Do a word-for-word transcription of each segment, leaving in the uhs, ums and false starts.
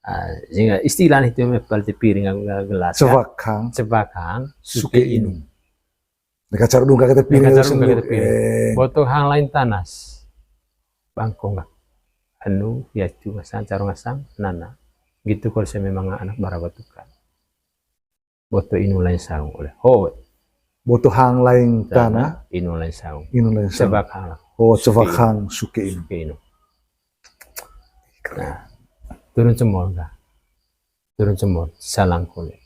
Ah, sehingga istilah itu mepal te piring, ah, gelas, ya. Cebak hang. Cebak hang, suke inung. Neka carudung ka kete piring. Neka carudung ka kete piring. Eh. Boto hang lain tanas. Bangkong ka. Anu, ya, cu ngasang, caru ngasang, nana. Gitu kalau saya memang anak bara batu ka. Boto inung lain saung oleh. Ho. Boto hang lain tanah. Inung lain saung. Inung lain saung. Cebak hang. Ho, cebak hang suke inung. Suke inung. Nah, turun cemol ka. Turun cemol, salang kole.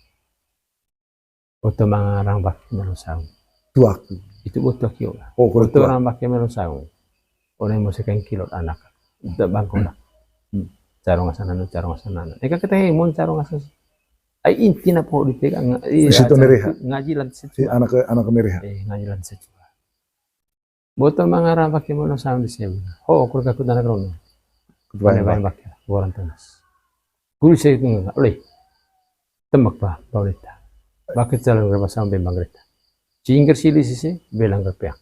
Boto manga rambak melo saung. Tuak. Itu boto kio ka. Oh, boto rambak melo saung. One mose kain kilot anak. Ita bangkong ka. Hmm. Caru ngasang nana, caru ngasang nana. Eka kete hemon caru ngasang. Ai intina poho di pega nga-, iya, situ nereha. Ngaji lan secu. Si anak, anak nereha. Eh, ngaji lan secu. Boto manga rambak melo saung di sebu. Ho, kur ka kut anak rono. Kut bayang bak. Bayang bak ya, boran tunas. Kuli se itu nga, oleh. Temek pa, baulita. Bakit jalan reba saung bembang kereta. Cingkir sili sisi, belang kerpeang.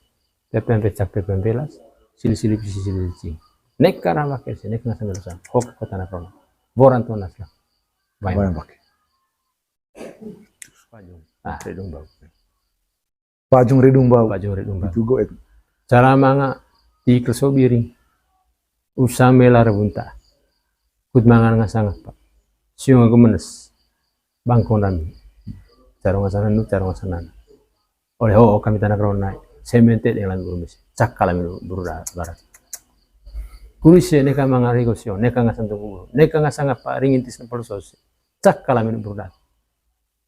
Pepen pecak, pepen belas, sili-sili pisi, sili cing. Neka rambak se, neka ngasang melo saung. Ho, kut anak rono. Boran tunas lah. Bayang bak. Pajung. Ah, redung bau. Pajung redung bau. Pajung redung bau. Itu goet. Cara manga tikel sobiring. Usang mela rebunta. Kut mangan ngasang apa. Siung aku menes. Bangkong dami. Caru ngasang nanu, caru ngasang nana. Oleh ho, kami tanak rona. Semente dengan lami buru mesi. Caka lami buru da-, barat. Kuli se neka manga rigo siung, neka ngasang tungku buru. Neka ngasang apa, ringintis na palu sose. Caka lami buru da-,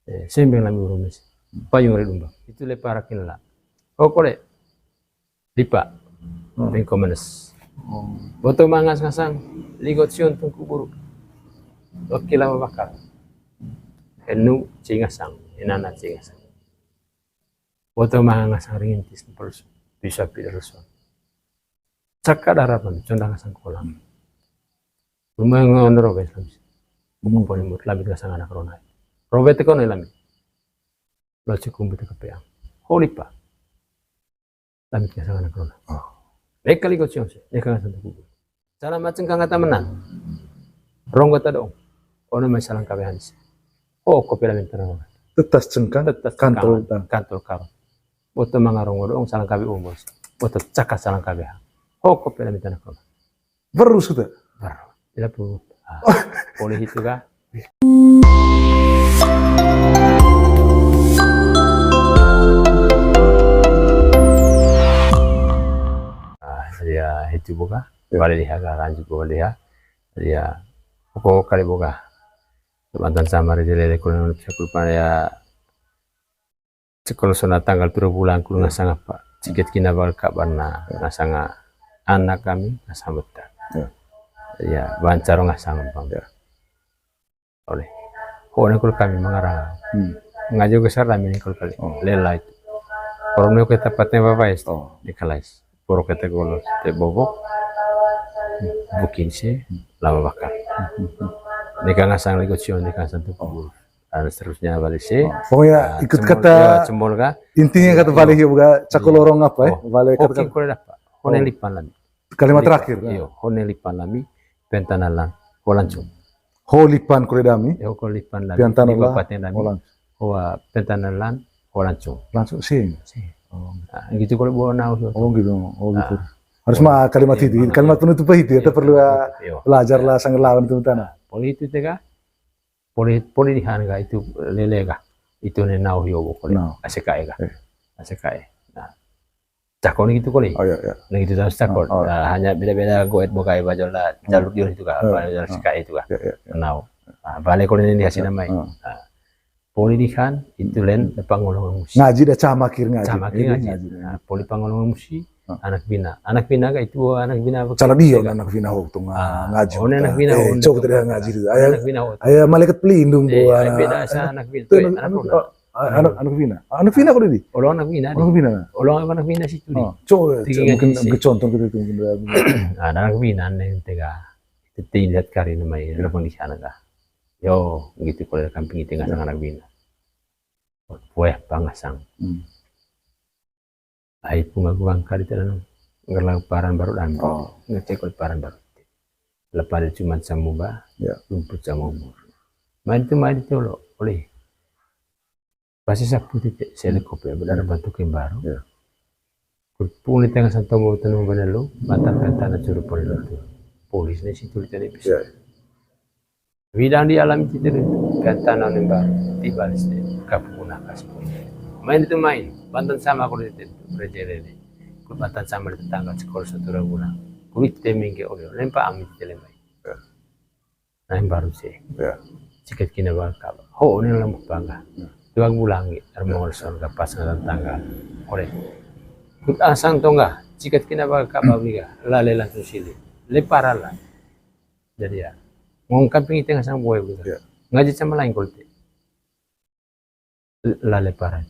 Eh, sembeng lami urung mesi. Payung redung bau. Itu lepa rakin la. Oh, kole. Lipa. Hmm. Bengko menes. Oh. Boto mangas ngasang. Ligot siun tungku buru. Oke, lama bakal. Enu cingasang. Enana cingasang. Boto mangas ngasang ringintis. Terus bisa pidar suan. Caka darapan, condang ngasang kolam. Rumah ngon robes lami. Bumung poni mut, lamit ngasang anak rona. Robet te kono lamit. Laci kumbu te kepeang. Holipa. Lamit ngasang anak rona. Oh. Neka ligot siung se, neka ngasang tuku. Cara maceng kangata menan. Ronggo ta doong. Ono mai salang kawe hanse. Oh, kopi lamit terang. Tetas cengkang, tetas cengkang, kantol tang. Kantol karung. Boto manga ronggo doong salang kawe umur. Boto caka salang kawe ha. Hoko pela mitana kona. Berus kita. Berus. Ila pu. Ah. Boleh itu kah? Ah, ya, itu buka. Ya. Balik lihat kah, lanjut buka lihat. Ya. Pokok kali buka. Mantan sama Raja Lele kurang lebih sepuluh ya. Sekolah sona tanggal piro bulan kulu ngasang apa. Ciket kina bal kabar na ngasang anak kami ngasang beta. Ya. Ya, bancar ngasang bang. Ya. Oleh. Ho nengkul kami mangarang. Hmm. Ngajo besar kami nengkul kali. Oh. Lela itu. Orang nengkul tempatnya bapak es. Oh. Di kalais. Borok kete golos, te bobok, bukin se, lama bakar. Neka ngasang ligot siun, neka ngasang tuku buru. Dan seterusnya balik se. Oh. Pokoknya ah, ikut cemol, kata ya, cemol kah? Intinya kata balik ya, buka cako lorong apa ya? Oh. Balik kata, oke, kata. Kole dapat. Hone lipan lami. Kalimat terakhir. Iyo, hone lipan lami, pentanalan, holancung. Ho lipan kole dami. Iyo, ho lipan lami. Pentanalan, holancung. Hoa pentanalan, holancung. Langsung sing. Sing. Oh. Ah, gitu kalau bawa nau. Oh, gitu. Oh, gitu. Ah. Harus mah kalimat itu, kalimat penutup itu ya, perlu belajar lah sangat lawan itu tanah. Poli itu tega, poli, poli di han ga itu lele ga, itu ne nau hio kole. Nau. Asekae ga. Eh. Asekae. Nah. Cakon gitu kole. Oh, iya, iya. Nah, gitu terus cakon. Oh, oh. Nah, hanya beda-beda goet bokai bajol lah, jalur dia itu ga, bajol sekae itu ga. Iya, iya, iya. Nau. Ah, balik kole ini hasil namai. Ah. Poli di han, itu len, pangolong musi. Ngaji dah camakir ngaji. Camakir ngaji. Nah, poli pangolong musi, anak bina. Anak bina ga itu, anak bina apa? Cara dia anak bina ho tu ngaji. Anak bina ho. Coba tadi ngaji tu. Anak bina ho. Ayah malaikat pelindung buat. Beda sa anak bina. Anak bina. Anak bina. Anak bina kau tadi? Orang anak bina. Anak bina. Orang anak bina situ di. Coba mungkin contoh kita tu mungkin. Anak bina neng tega. Teti lihat kari namai, lepang di sana kah. Yo, gitu kalau kampung itu ngasang anak bina. Weh, pangasang. Hmm. Ai punga guang kali tenan ngerlang paran baru dan. Oh. Ngecek paran baru. Lapar cuma camuba, ya, lumpur camubur. Main tu main tu lo, oleh. Pasi sapu tite, selekop ya, benar bantu kembaru. Ya. Pung di tengah santomo tanu banalo, mata pentana curu poli lo tu. Polis ni situ di tadi bisa. Ya. Widang di alam tite lo, pentana nembar, tiba di sini, kapu guna kas. Main itu main, bantan sama kalau tite, rejelele. Bantan sama di tetangga, sekolah satu bulan. Kulit temingke oyo, lempa ami tite lemai. Ya. Nah, baru sih. Ya. Cikat kina baka. Ho, ini lembut bangga. Ya. Dua bulan, gitu. Termongol son, kapas, ngatan tangga. Oleh. Kut asang tongga, cikat kina baka, babiga. Lale langsung sili. Lepara lah. Jadi ya. Ngong kamping itu ngasang boy, gitu. Ya. Ngaji sama lain kulit. Lale paran.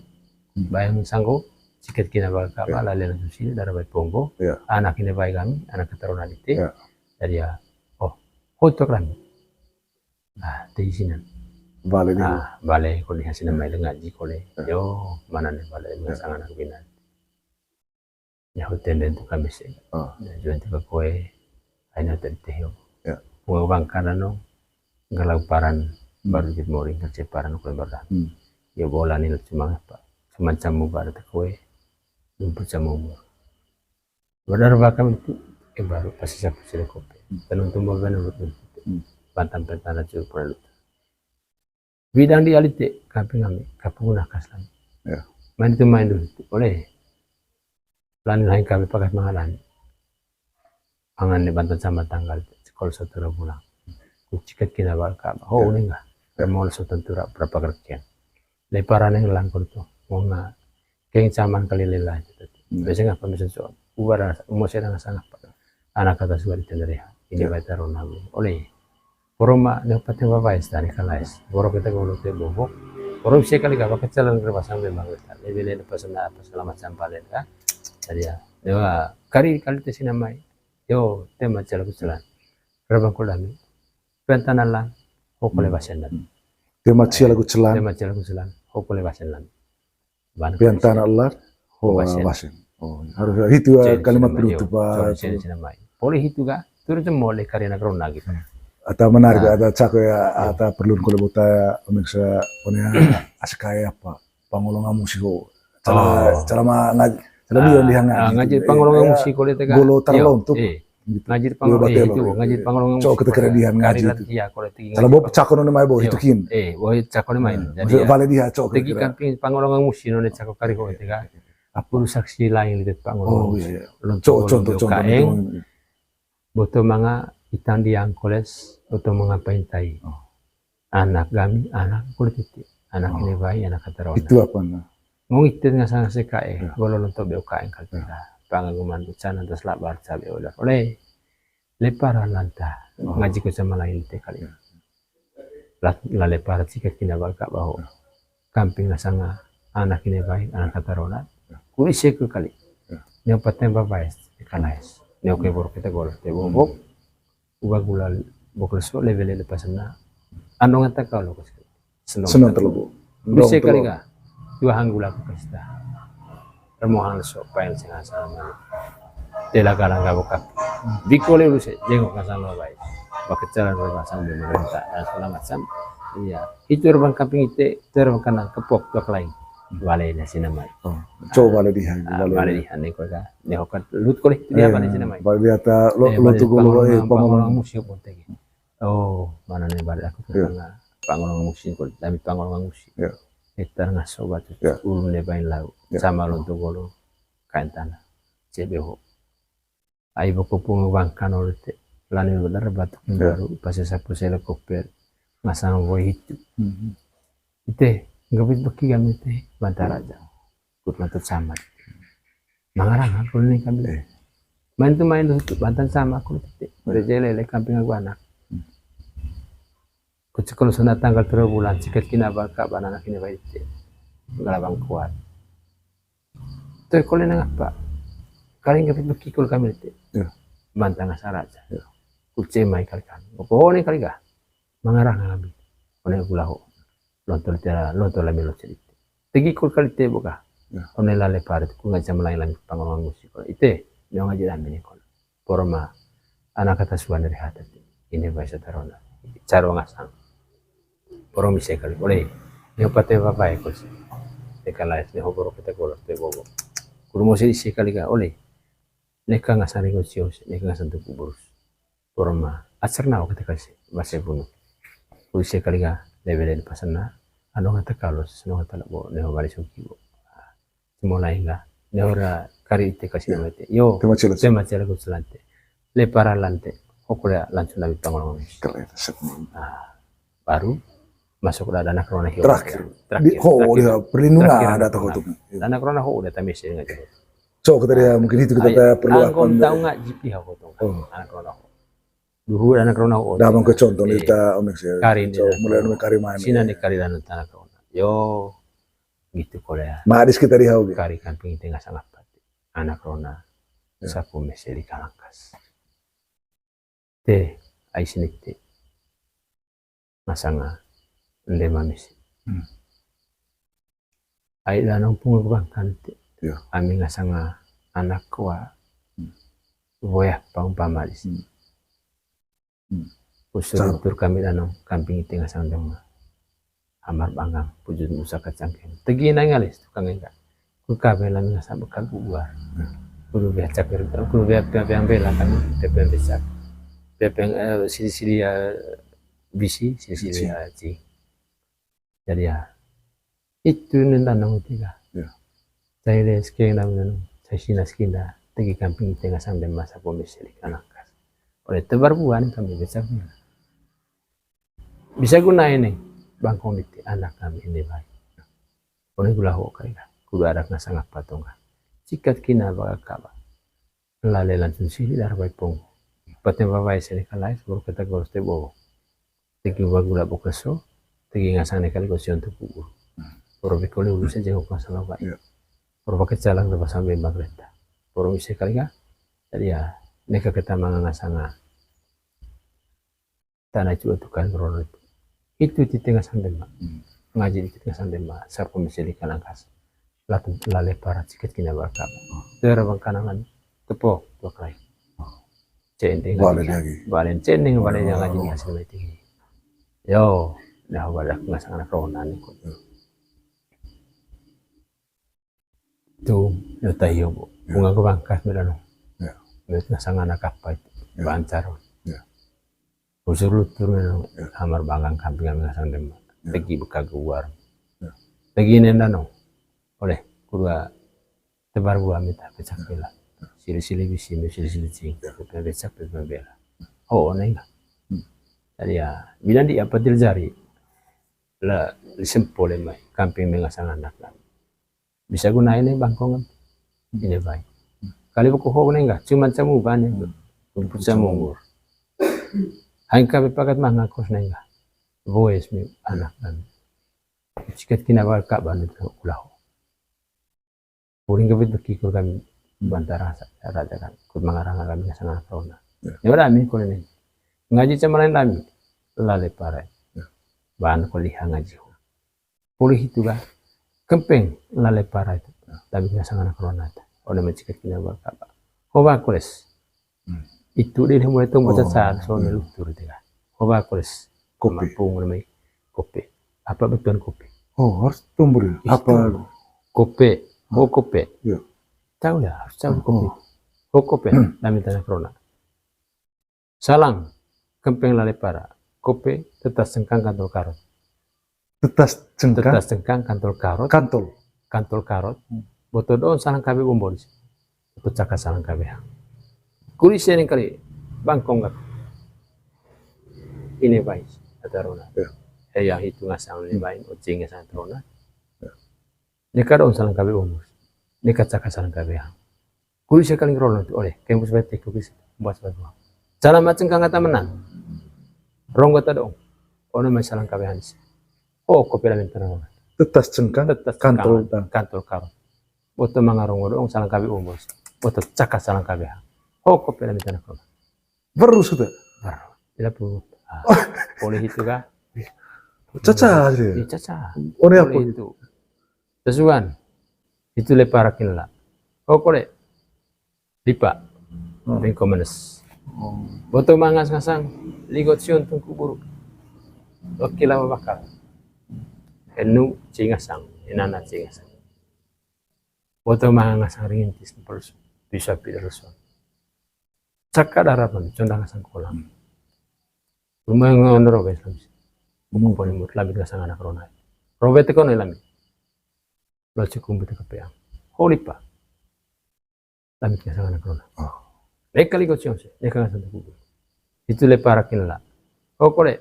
Hmm. Bayang sanggo, cikat kina baka, ya, lale langsung sini, dara bai ponggo, ya, anak ini bai kami, anak keturunan itu. Ya. Jadi ya, oh, hotok rami. Ah, di sini. Bale ni. Ah, bale, kole di sini mai ngaji, kole. Ya. Yo, mana nih bale, ya, ngasang anak bina. Ya, hotel den tu kami sih. Ah. Ya, juan tu ka koe, aina hotel teh yo. Ya. Bunga bangkan anu, galau paran, hmm, baru jit mori, kerja paran, kue baru dah. Hmm. Ya, bola ni cuma apa? Cuma camu baru tu koe, lumpur camu umur. Badar bakam itu, eh, baru pasti siapa sila kopi. Hmm. Tenung tumbuh benar betul. Hmm. Bantam pertanda cukup pernah lupa. Widang di alite, kamping ami, kapuna kaslan. Ya. Main itu main dulu, oleh. Lan lain kami pakat mangalan. Angan ni bantan sama tanggal, sekolah satu bulan. Kucikat kina baka, ho, ya, uning lah. Ya. Mau sotan tura, berapa kerkian. Lepara neng langkon tu, wonga, keng caman kali lela. Hmm. Biasa ngapa, biasa so, ubara, umur sedang sangat. Anak kata suara di Tenerife. Ini, ya, baita rona. Oleh. Poroma ne pateng bavais tari kalais. Boro kita golo te bobok. Boro bisa kali gaba kecalan reba sambil bangun. Lebih lele pasana apa segala macam palet ka. Jadi ya. Yo, kari kali te sinamai. Yo, tema cela kucelan. Reba kulami. Pentana lang. Hokole, hmm, basen dan. Tema cela kucelan. Tema cela kucelan. Hokole basen dan. Pian tanah elat, ho, wasen. Wasen. Oh, harus itu, eh, kalimat penutup, Pak. Poli hitu ga, turun semua oleh karya nak rona gitu. Hmm. Atau menarik, nah, ada cako ya, ya, atau perlu kalau buta, pemirsa, punya asakai apa, pangolong amusi ho. Cara, oh, cara ma-, ngaj-, cara dia, ah, dia ngaji, ah, ngaji, eh, pangolong amusi kalau itu kan. Golo terlontup. Iya, eh. Gitu. Ngajit pangolong, eh, itu, ngajit pangolong. Cok kita kena dihan ngaji itu. Kalau bawa pecah kono mai bawa itu kin. Eh, bawa pecah kono mai. Jadi maksud ya, balik dia cok tegi kira. Kamping pangolong musi none cako kari ho tega. Apa saksi lain lihat pangolong. Oh, iya, iya. Cok, contoh, contoh. Boto manga itang di angkoles, boto manga paintai. Oh. Anak gami, anak kulit itu. Anak ini bayi, anak katarona. Itu apa, nah? Ngong itu ngasang sekae, ya, golo lonto beo kaeng kali kita. Pangaguman tu sana tas labar cabe olah. Oleh lepara lanta, ngaji ko sama lain te kali. La, la lepara cikat kina baka baho. Kamping ngasanga anak ini bayi, anak katarona. Kulit seku kali. Neo paten babais, kalais. Neo ke borok kita golo, te bobok. Uga gula bokol so level lepas na. Anu ngata kau lo. Senang terlebih. Bisa kali ka. Dua hanggula ku kasta. Remohang so pael sing asal. Tela kalang ka boka. Bikole lu se jengok kasang lo bai. Bakecalan lo kasang di merenta dan segala macam. Iya. Itu rebang kamping ite, itu rebang kanang kepok tuak lain. Bale na sinamai. Oh, coba bale dihan, ah, bale dihan ni ko ka. Ni hokat lut ko ni, dia apa ni sinamai? Bale dia ta lo, eh, lo tu golo, eh, pangolong musi ko tegi. Oh, mana ni bale aku tengah pangolong musi ko, tapi pangolong musi. Ya. Hektar ngaso batu, ya, ulun le bain lau. Ya. Sama lo tu golo, kain tanah. Cebeho. Ai boko pungu bangkan oleh te. Lani benar batu, ya, baru pas sapu helikopter. Ngasang boy hitu. Mhm. Ite, nggak beki kami te, bantara aja. Kut mantut sama. Mangarang aku ni kami. Eh. Main tu main tu bantan sama aku tete. Rejelele kamping aku anak. Hmm. Kut sekolah sana tanggal tiga bulan, sikat kina baka, banana kina baite. Galabang kuat. Tuh, kole nang apa? Kali nggak beki kul kami te. Ya. Bantan asal aja. Ya. Kut cemai kali kan. Kone kali ga? Mangarang kami. Kone gula ho. Lontor tiara, lontor lami lo cerita. Tegi kul kali te boka. Ya. One lale parit, ku ngaji sama lain lami pangolong musik. Ite, nyo ngaji lami ni kol. Poroma, anak kata suan dari hati. Ine basa tarona. Caro ngasang. Poro mise kali. Ole. Neho pate babae kos. Neka lais, neho boro kita kolos te bobo. Kudu mo sili ise kali ga. Ole. Neka ngasang ringo cios, neka ngasang tuku burus. Poro ma. Acer nao kita kasi. Basa bunu. Kudu ise kali ga. Lebelen pasana. Anu ngata kalos, anu ngata labo. Neho bali suki bo. Semua lain ga. Neho ra kari ite kasi nama ite. Yo. Tema cila. Tema cila ku celante. Lepara lante. Hokole langsung lami pangolong. Keren, set. Ah, baru masuk da dana corona hiu. Terakhir. Terakhir. Di, ho, terakhir. Udah perlindungan. Terakhir ada dana toko corona. Tuh. Dana corona ho udah tamis ya, nggak jelas. So, kita dia mungkin itu kita perlu. Angkom apa, tahu nggak G P ho tuh. Oh. Dana corona ho. Duhu dana corona ho. Dah, mangko contoh, eh, kita, onek sih. Kari so, ini mulai dana corona. Kari mana? Sina ni kari dana corona. Yo, gitu kole ya. Madis kita di hau gitu. Kari kamping tengah sangat pati. Dana corona. Ya. Sapu mese di kalangkas. Te, ai sini te. Ngasanga, nde mamis. Hmm. Ai danong pungu bangkan te. Ya. Ami ngasanga anak wa. Hmm. Boya paumpama dis. Hmm. Hmm. Usur tur kami danong, kamping ite ngasang dema. Amar banggang, pujun usaha kacangkeng. Tegi nai ngalis, tukang enggak. Ku kabe lami ngasang bekal bubar. Kudu bea cakir, kudu bea, bea, bea bela kami, bea, bea becak. Bea, bea, eh, sili-sili ya bisi, sili-sili ya ci. Jadi ya, itu nen danong tiga. Ya. Saya les ke danong, saya sinas kinda, tegi kamping ite ngasang dema sapu mese di kalangkas. Oleh tebar buan kami becak. Bisa guna ini, bangkong dite anak kami ini baik. One gula ho kai ga, kudu arak ngasang apa tong ga. Cikat kina baga kaba. Lale langsung sili dar bai pong. Pate babai sini kalai, sebelum kita goros te bobo. Tegi bagula bokeso, tegi ngasang ne kali kosion tu kubur. Poro bekole ulu saja kok masalah bai. Iya. Poro pakai calang lepas sampai bagreta. Poro bisa kali ga. Jadi ya, neka kita mangang ngasang. Tana cua tukang rono itu. Itu di tengah sandema. Hmm. Ngaji di tengah sandema. Sapu mese di kalangkas. Latu lale para cikat kina barkaba. Tera bang kanangan. Tepo, tuak lai. Cendeng. Balen lagi. Balen cendeng, balen yang ngaji di hasil meeting. Yo, dah badak ngasang anak ronan ikut. Hmm. Tu, yo tayo bo. Ya. Bunga ke bangkas me danong. Ya. Met ngasang anak apa itu? Ya. Bancar. Ya. Usur lutur me danong. Ya. Amar banggang kamping kami ngasang dema. Ya. Tegi beka guar. Ya. Tegi nen danong. Oleh, kedua, tebar buah mita becak bela. Ya. Sili-sili bisi, me sili-sili cing. Ya. Pepe becak, pepe bela. Oh, oneng lah. Hmm. Jadi ya, bilang di apa terjadi? La, lisempole mai, kamping me ngasang anak lah. Bisa guna ini bangkongan. Ini baik. Kali buku ho nengga, cuma camu bane. Hmm. Rumput camu nggur. Hangka be pakat mah ngakos nengga. Boes mi anak kami. Cikat kina bakal kak banu tu kulah. Puring ke betul kikul kami bantara sa-, raja kan. Kut mangarang kami ngasang anak corona. Ya. Ini pada amin kau ini. Ngaji cama lain lami. Lale parai. Ya. Bahan kuliah ngaji. Pulih itu ga, kempeng lale para itu. Tapi kena sangana corona itu. Ona mencikat kena bakaba. Hoba kules. Hmm. Itu dia mulai tong baca. Oh, sa, so, hmm. Melutur itu ga. Hoba kules. Kopi. Mampu ngemai kopi. Apa betuan kopi? Oh, harus tumbur ya? Apa? Kopi. Oh, kopi. Iya. Tahu ya, harus tahu kopi. Oh. Oh, kopi. Kami tanya corona. Salang, kempeng lale para. Kope, tetas cengkang kantol karot. Tetas cengkang? Tetas cengkang kantol karot. Kantol. Kantol karot. Hmm. Boto doon salang kabe bombol. Boto caka salang kabe. Kuli sening kali, bangkong gak. Ini baik, kata Rona. Ya. Eh, ya, itu ngasang ini baik, ucing ngasang Rona. Ya. Neka doon salang kabe bombol. Neka caka salang kabe. Kuli sekali ngerol nanti, oleh, kayak bus betek, kukis, buat buat buat. Cara macam kang kata menang. Ronggo ta doong. Ono mai salang kabe hanis. Oh, kopi lamin tenang. Tetas cengkang, tetas cengkang, kantol, kantol karot. Boto manga ronggo doong, salang kabe umbos. Boto caka salang kabe. Oh, kopi lamin tenang. Baru sudah. Baru. Bila pu. Ah, boleh itu kah? Caca aja. Iya, caca. Boleh apa? Itu. Tesuan. Itu le parakin la. Oh, kole. Lipa. Hmm. Bengko menes. Oh. Boto mangas ngasang, ligot sion tungku buru. Oki lawa bakal. Enu cingasang, enana cingasang. Boto mangas ngasang ringintis, pulus, bisa pidal suan. Caka darap mami, condang ngasang kolam. Rumah ngon robe sams. Bumung poni mut, lamit ngasang anak rona. Robe teko no lamit. Lo cikum bete kepeang. Holipa. Lamit ngasang anak rona. Oh. Neka ligot sion se, neka ngasang tungku buru. Itu le parakin la. Oh, kole.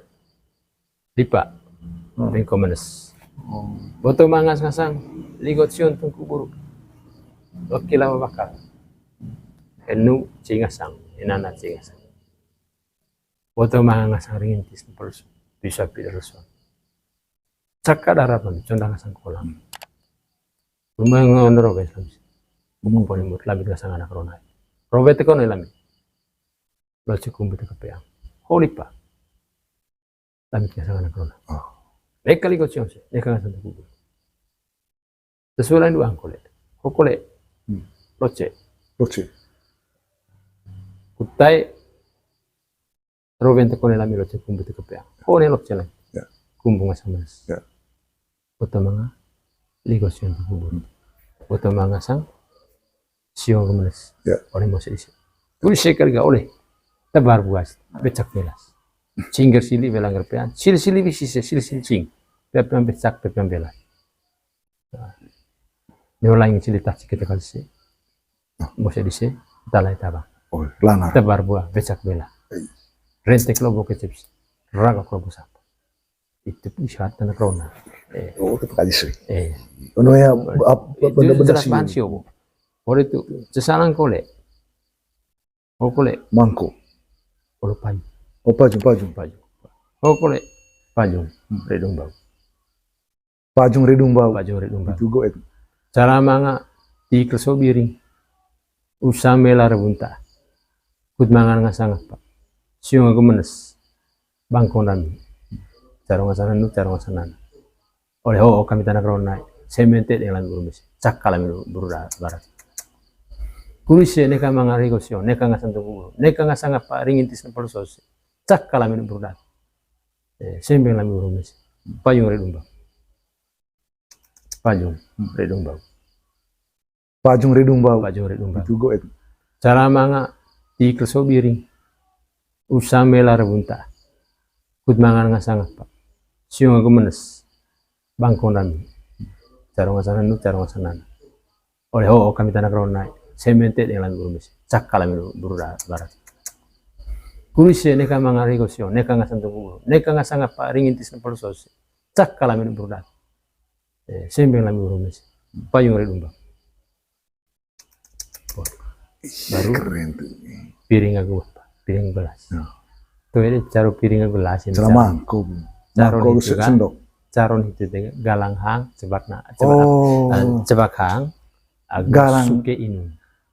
Lipa. Hmm. Bengko menes. Oh. Boto mangas ngasang, ligot sion tungku buru. Oki lawa bakal. Enu cingasang, enana cingasang. Boto mangas ngasang ringintis, pulus, bisa pidal suan. Caka darap mami, condang ngasang kolam. Rumah ngon robe sams. Bumung poni mut, lamit ngasang anak rona. Robe teko no lamit. Lo cikum bete kepeang. Holipa. Lamit ngasang anak rona. Oh. Neka ligot sion se, neka ngasang tungku buru. Sesuai lain duang kole. Ho kole. Hmm. Loce. Loce. Kutai. Roben te kone lami loce kumbu te kepeang. Kone loce lain. Ya. Kumbu ngasang menes. Ya. Boto manga, ligot sion tungku buru. Hmm. Boto mangasang, sion ke menes. Ya. Oleh mose ise. Guru sekali ga oleh. Tebar buas, becak belas. Cingger sili, belang gerpean. Sili-sili bisi se, sili-sili cing. Pepean becak, pepean belas. Nyolaing cilita cikita kalisi. Mose dise, talai tabang. Oh, lanar. Tebar buah, becak bela. Ei. Rentek lobo kecep, raga lobo sapa. Itu isyarat tanda corona. Eh. Oh, itu kalisi. Eh. Ono ya, ap-, itu benda-benda jelas sih. Bahan sio, Bu. Kalau itu, cesalang kole. Oh, kole. Mangko. Kole payung. Oh, payung, payung. Payung. Oh, kole. Payung. Hmm. Redung bau. Pajung redung bau. Pajung redung bau. Itu goek. Cara manga, tikel so biring. Usang mela rebunta. Kut mangan ngasang apa. Siung aku menes. Bangkong dami. Carong ngasang nanu, carong ngasang nana. Oleh ho, kami tanda corona. Semente dengan lami buru mesi. Cakka lami buru da-, barat. Kurise neka manga rego sio, neka ngasang tungku buru. Neka ngasang apa, ringintis na polo sos. Cakka lami buru da-, Eh, sembeng lami buru mesi. Payung redung bau. Payung redung bau. Pajung redung bau. Pajung redung bau. Itu goek. Cara manga, tikel so biring. Usang mela rebunta. Kut mangan ngasang apa. Siung aku menes. Bangkong dami. Carong ngasang nanu, carong ngasang nana. Oleh ho, kami tanda corona. Semente dengan lami buru mesi. Cakka lami buru da-, barat. Kurise neka manga rego sio, neka ngasang tungku buru. Neka ngasang apa, ringintis na polo sos. Cakka lami buru da-, eh, sembeng lami buru mesi. Payung redung bau. Wah. Ih, baru keren tuh. Piring aku, piring gelas. Ya. Tuh ini caro piring aku gelas ini. Cara mangkuk. Caro mangkuk itu kan sendok. Caro itu teh galang hang, cebak na, cebak, oh, eh, cebak hang, agus galang. Suke inung.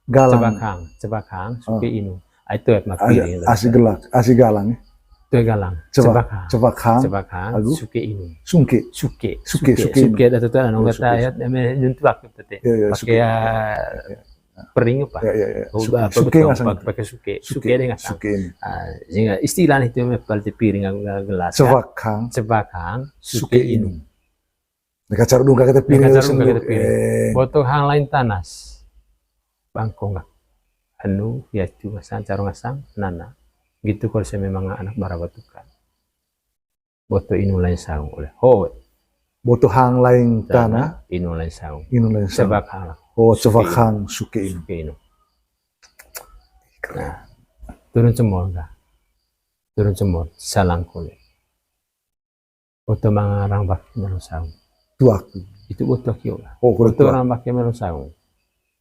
Galang. Cebak hang, cebak hang, suke inung. Ah, itu ya, mak piring itu. Asi gelak, asi galang ya. Itu ya galang. Cebak, cebak hang. Cebak hang, agus. Suke inung. Sungke. Suke. Suke, suke inung. Suke, ada tuh, anu, kata ya, nyentuh waktu tete. Ya, ya, pakai suke. Ya, pering apa? Ya, ya, ya. Oh, suke, apa suke betul, ngasang. Pakai suke. Suke. Suke deh ngasang. Suke ini. Ah, sehingga istilah itu mepal di piring, gelas, ya. Cebak hang. Cebak hang, suke inung. Neka cara dung kakete piring. Neka cara dung kakete piring. Eh. Boto hang lain tanas. Bangkong gak. Anu, ya, itu ngasang, carong ngasang, nana. Gitu kalau saya memang anak bara batukan. Boto inung lain saung oleh. Ho. Boto hang lain tanah. Tanah, inung lain saung. Inung lain saung. Cebak hang. Oh, cebak hang, suke inung. Suke inung. Nah, turun cemor dah. Turun cemor, salang kole. Boto manga rambak melo saung. Tuak. Itu boto kio lah. Oh, kole tuak. Boto rambak melo saung.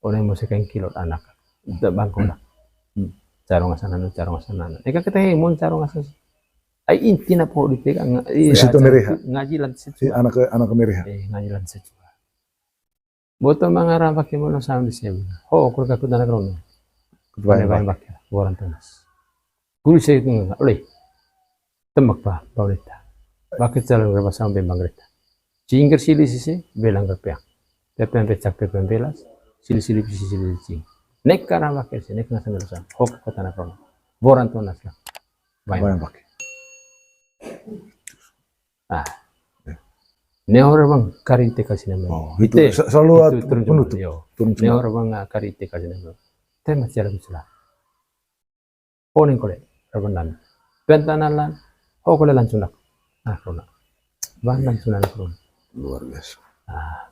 Oleh mose kain kilot anak. Itu bangko lah. Hmm. Carong ngasang nanu, carong ngasang nana. Eka kita hemon carong ngasang. Ai inti na po dipegang nga-, eh, situ acara nereha. Ngaji lan situ. Si anak, anak nereha. Eh, ngaji lan situ. Boto manga rambak melo saung di sebu. Ho, kurka kutana krono. Kutana bayang bak. Orang tunas. Guru saya itu nggak, oleh. Tembak pa, bau leta. Bakit calon reba saung bembang reta. Cingger sili sisi, belang gerpeang. Pepean pecak, pepean belas, sili-sili pisi, sili cing. Neka rambak ese, neka ngasang melo saung. Ho, kutana krono. Boran tunas lah. Baik. Baik, Pak. Ah. Neho ra bang, kari ite kasih nama. Oh, itu. Ite. Sa-, selalu itu turun penutup. Yo. Turun. Neho ra bang, ah, kari ite kasih nama. Tema siapa sila. Oning kole, ra bang nan. Bentanan lan. Oh, kole langsung nak. Ah, kona. Bang langsung nak, kona. Luar biasa. Ah.